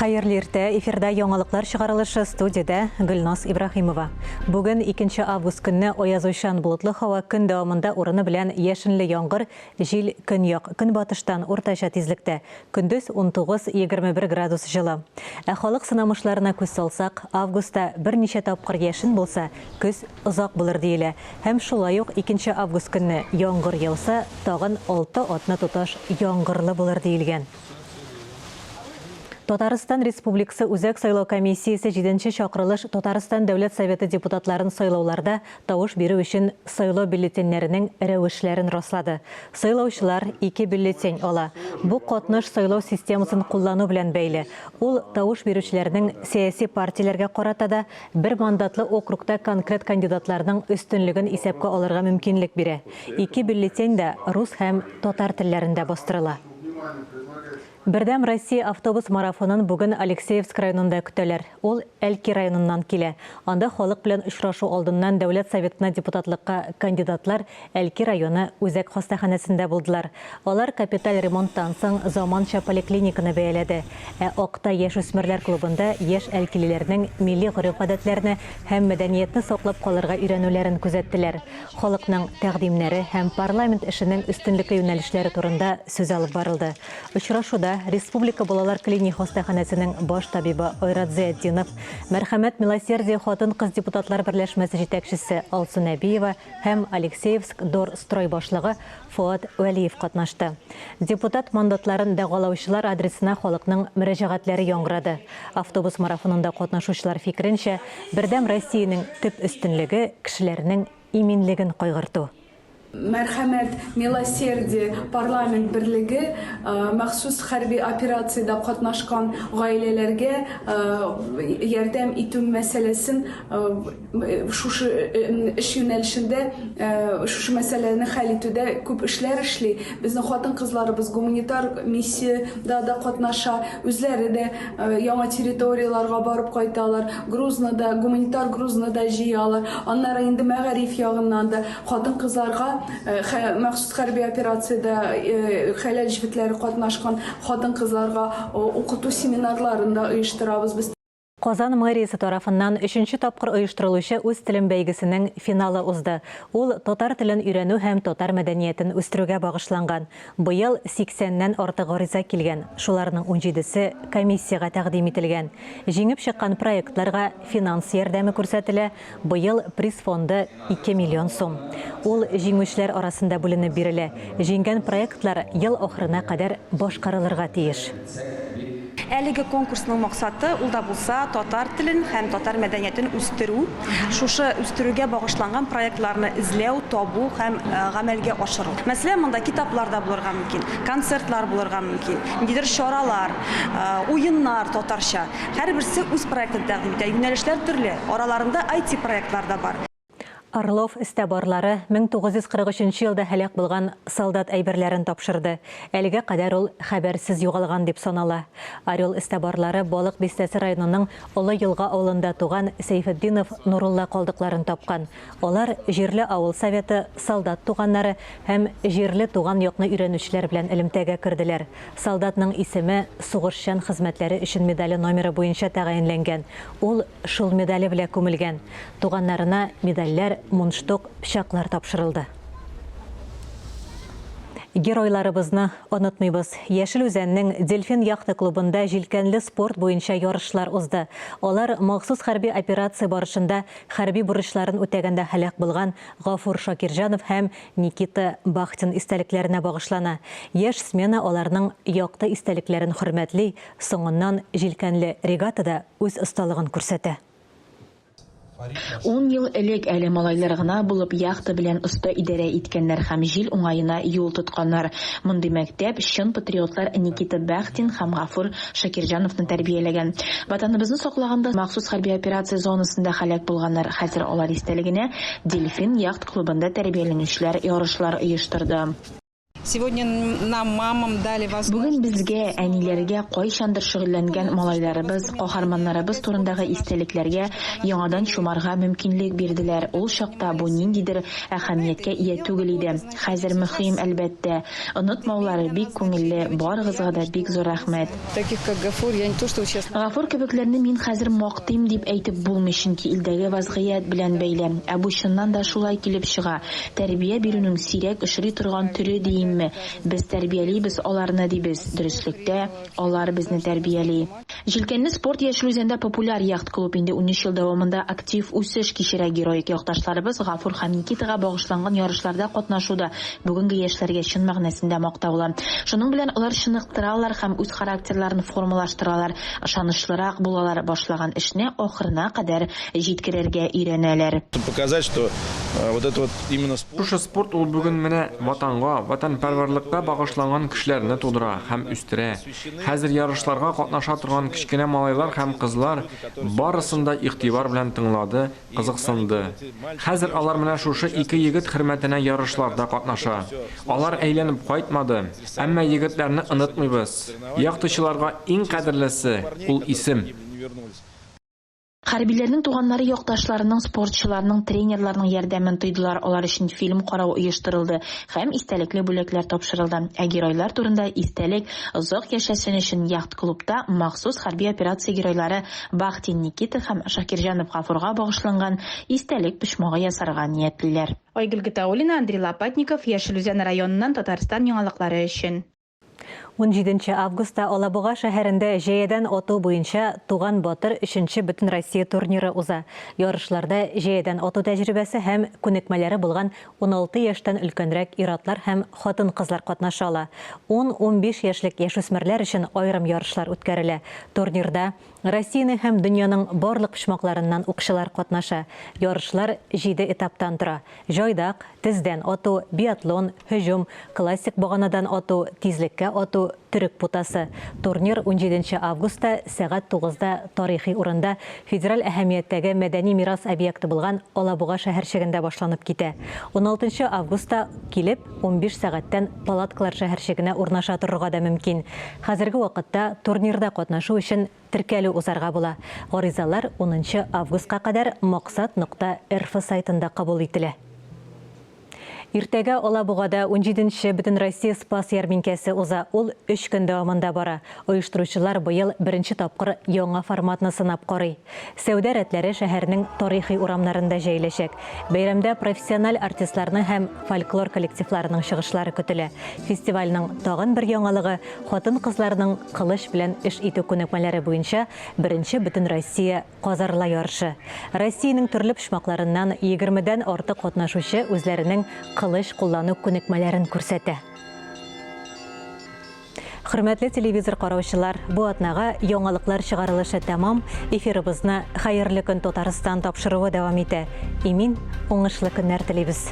Хәерле иртә, эфирда яңалыклар чыгарылышы студиядә Гөлназ Ибраһимова. Бүген 2 август көнне аязучан болытлы һава көн дәвамында урыны белән яшенле яңгыр, җил көньяк, көнбатыштан уртача тизлектә. Көндез 19-21 градус җылы. Ә халык сынамышларына күз салсак, августта берничә тапкыр яшен булса, көз озак булыр диелә. Һәм шулай ук 2 август көнне яңгыр яуса, тагын алты атна тоташ яңгырлы булыр диелгән. Татарстан Республикасы Үзәк сайлау комиссиясе җиденче чакырылыш Татарстан Дәүләт Советы депутатларын сайлауларда тавыш бирү өчен сайлау бюллетеньнәренең рәвешләрен раслады. Сайлаучылар ике бюллетень ала. Бу катнаш сайлау системасын куллану белән бәйле. Ул тавыш бирүчеләрнең сәяси партияләргә карата да, бер мандатлы округта конкрет кандидатларның өстенлеген исәпкә алырга мөмкинлек бирә. Ике бюллетень дә рус һәм татар телләрендә бастырыла. Бердәм Россия автобус марафонын бүген Алексеевск районында көтәләр. Ул Әлки районыннан килә. Анда халык белән очрашу алдыннан Дәүләт Советына депутатлыкка кандидатлар Әлки районы үзәк хастаханәсендә булдылар. Алар капиталь ремонттан соң заманча поликлиниканы бәяләде. Ә Актай яшүсмерләр клубында яшь әлкилеләрнең милли гореф-гадәтләрне һәм мәдәниятне саклап калырга өйрәнүләрен күзәттеләр. Халыкның тәкъдимнәре һәм парламент эшенең өстенлекле юнәлешләре турында сүз алып барылды. Очрашуда Республика балалар клиник хастаханәсенең баш табибы Айрат Зыятдинов, Мәрхәмәт Милосердие хатын-кыз депутатлар берләшмәсе җитәкчесе Алсу Нәбиева һәм Алексеевск Дорстрой башлыгы Фоат Вәлиев катнашты. Депутат мандатларын дәгъвалаучылар адресына халыкның мөрәҗәгатьләре яңгырады. Автобус марафонында катнашучылар фикеренчә, Бердәм Россиянең төп өстенлеге, кешеләрнең иминлеген кайгырту. Мәрхәмәт, Милосердие парламент берлеге махсус хәрби операциядә катнашкан гаиләләргә ярдәм итү мәсьәләсен шушы эш юнәлешендә шушы мәсьәләне хәл итүдә күп эшләр эшли. Безнең хатын-кызларыбыз гуманитар миссиядә дә катнаша, үзләре дә яңа территорияләргә барып кайталар, грузны да, гуманитар грузны да җыялар. Аннары инде мәгариф ягыннан да хатын-кызларга махсус хәрби операциядә хәләл җефетләре катнашкан хатын-кызларга укыту семинарларын да оештырабыз без. Казан мэриясе тарафыннан өченче тапкыр оештырылучы Үз телем бәйгесенең финалы узды. Ул татар телен өйрәнү һәм татар мәдәниятен үстерүгә багышланган. Быел 80 нән артык гариза килгән, шуларның унҗидесе комиссиягә тәкъдим ителгән. Җиңеп чыккан проектларга финанс ярдәме күрсәтелә, быел приз фонды 2 миллион сум. Ул җиңүчеләр арасында бүленеп бирелә. Җиңгән проектлар ел ахырына кадәр башкарылырга тиеш. Әлеге конкурсның максаты, ул да булса, татар телен һәм татар мәдәниятен үстерү, шушы үстерүгә багышланган проектларны эзләү, табу һәм гамәлгә ашыру. Мәсәлән, монда китаплар да булырга мөмкин, концертлар булырга мөмкин, ниндидер чаралар, уеннар татарча. Һәрберсе үз проектын тәкъдим итә. Юнәлешләр төрле, араларында IT-проектлар да бар. Орлов эстәбарлары 1943 нче елда һәлак булган солдат әйберләрен тапшырды. Әлегә кадәр ул хәбәрсез югалган дип санала. Орел эстәбарлары Балык Бистәсе районының Олы Елга авылында туган Сәйфетдинов Нурулла калдыкларын тапкан. Алар җирле авыл советы, солдат туганнары һәм җирле туган якны өйрәнүчеләр белән элемтәгә керделәр. Солдатның исеме Сугышчан хезмәтләре өчен медале номеры буенча тәгаенләнгән. Ул шул медале белә күмелгән. Туганнарына медальләр, мундштук, пычаклар тапшырылды. Геройларыбызны онытмыйбыз. Яшел Үзәннең Дельфин яхта клубында җилкәнле спорт буенча ярышлар узды. Алар махсус хәрби операция барышында хәрби бурычларын үтәгәндә һәлак булган Гафур Шакирҗанов һәм Никита Бахтин истәлекләренә багышлана. Яшь смена аларның якты истәлекләрен хөрмәтли, соңыннан җилкәнле регатада үз осталыгын күрсәтә. Ун ел элек әле малайлар гына булып яхта белән оста идарә иткәннәр һәм җил уңаена юл тотканнар. Мондый мәктәп чын патриотлар Никита Бахтин һәм Гафур Шакирҗановны тәрбияләгән. Ватаныбызны саклаганда махсус хәрби операция зонасында һәлак булганнар. Хәзер алар истәлегенә Дельфин яхт-клубында тәрбияләнүчеләр ярышлар оештырды. Сегодня нам, мамам, дали Бүген безгә, әниләргә, кайчандыр шөгыльләнгән малайларыбыз, каһарманнарыбыз турындагы истәлекләргә яңадан чумарга мөмкинлек бирделәр. Ул чакта бу ниндидер әһәмияткә ия түгел иде. Хәзер мөһим, әлбәттә. Онытмаулары бик күңелле, барыгызга да бик зур рәхмәт. Таких, как Гафур, я не то что сейчас. Гафур кебекләрне мин хәзер мактыйм дип әйтеп булмый, чөнки илдәге вазгыять белән бәйле. Ә бу чыннан да шулай килеп чыга. Тәрбия бирүнең сирәк очрый торган төре диимме, без тәрбиялибез аларны дибез, дөреслектә, алар безне тәрбияли. Җилкәнле спорт Яшел Үзәндә популяр яхт-клуб инде 13 ел дәвамында актив үсеш кичерә. Героик якташларыбыз Гафур һәм Никитага багышланган ярышларда катнашу да бүгенге яшьләргә чын мәгънәсендә мактаулы. Шуның белән алар чыныктыралар һәм үз характерларын формалаштыралар, ышанычлырак булалар, башлаган эшне ахырына кадәр җиткерергә өйрәнәләр. Показать, что вот это вот именно спорт. Шушы спорт ул бүген менә Ватанга, ватанпәрварлыкка багышланган кешеләрне тудыра һәм үстерә. Хәзер ярышларга катнаша торган кечкенә малайлар һәм кызлар барысын да игътибар белән тыңлады, кызыксынды. Хәзер алар менә шушы ике егет хөрмәтенә ярышларда катнаша. Алар әйләнеп кайтмады, әмма егетләрне онытмыйбыз. Яхтачыларга иң кадерлесе, ул исем. Хәрбиләрнең туганнары якташларының, спортчыларның, тренерларның ярдәмен тойдылар, алар өчен фильм карау оештырылды һәм истәлекле бүләкләр тапшырылды. Ә геройлар турында истәлек озак яшәсен өчен яхт-клубта махсус хәрби операция геройлары Бахтин Никита һәм Шакирҗанов Гафурга багышланган истәлек почмагы ясарга ниятлиләр. Айгөл Гатауллина, Андрей Лопатников, Яшел Үзән районыннан Татарстан яңалыклары өчен. 17 августта Алабуга шәһәрендә җәядән ату буенча Туган батыр өченче Бөтенроссия турниры уза. Ярышларда җәядән ату тәҗрибәсе һәм күнекмәләре булган 16 яшьтән өлкәнрәк ир-атлар һәм хатын-кызлар катнаша ала. Ун-унбиш яшьлек яшүсмерләр өчен аерым ярышлар үткәрелә. Турнирда Россиянең һәм дөньяның барлык почмакларыннан укчылар катнаша. Ярышлар җиде этаптан тора. Җайдак, тездән ату, биатлон, һөҗүм, классик баганадан ату, тизлеккә ату, төрек путасы. Турнир унҗиденче августта сәгать тугызда тарихи урында, федераль әһәмияттәге мәдәни мирас объекты булган Алабуга шәһәрчегендә башланып китә. Уналтынчы августта килеп, 15 сәгатьтән палаткалар шәһәрчегенә урнаша торырга да мөмкин. Хәзерге вакытта турнирда катнашу өчен теркәлү узарга була. Гаризалар унынчы августка кадәр максат нокта рф сайтында кабул ителә. Иртәгә Алабугада унҗиденче Бөтенроссия Спас ярминкәсе уза. Ул өч көн дәвамында бара. Оештыручылар быел беренче тапкыр яңа форматны сынап карый. Сәүдә рәтләре шәһәрнең тарихи урамнарында җәеләчәк. Бәйрәмдә профессиональ артистларның һәм фольклор коллективларының чыгышлары көтелә. Фестивальнең тагын бер яңалыгы, хатын-кызларның кылыч белән эш итү күнекмәләре буенча беренче Бөтенроссия Казарла ярышы. Россиянең төрле почмакларыннан егермедән артык катнашучы үзләренең кылыч куллану күнекмәләрен күрсәтә. Хөрмәтле телевизор караучылар, бу атнага яңалыклар чыгарылышы тәмам. Эфирыбызны Хәерле көн Татарстан тапшыруы дәвам итә. Имин, уңышлы көннәр телибез.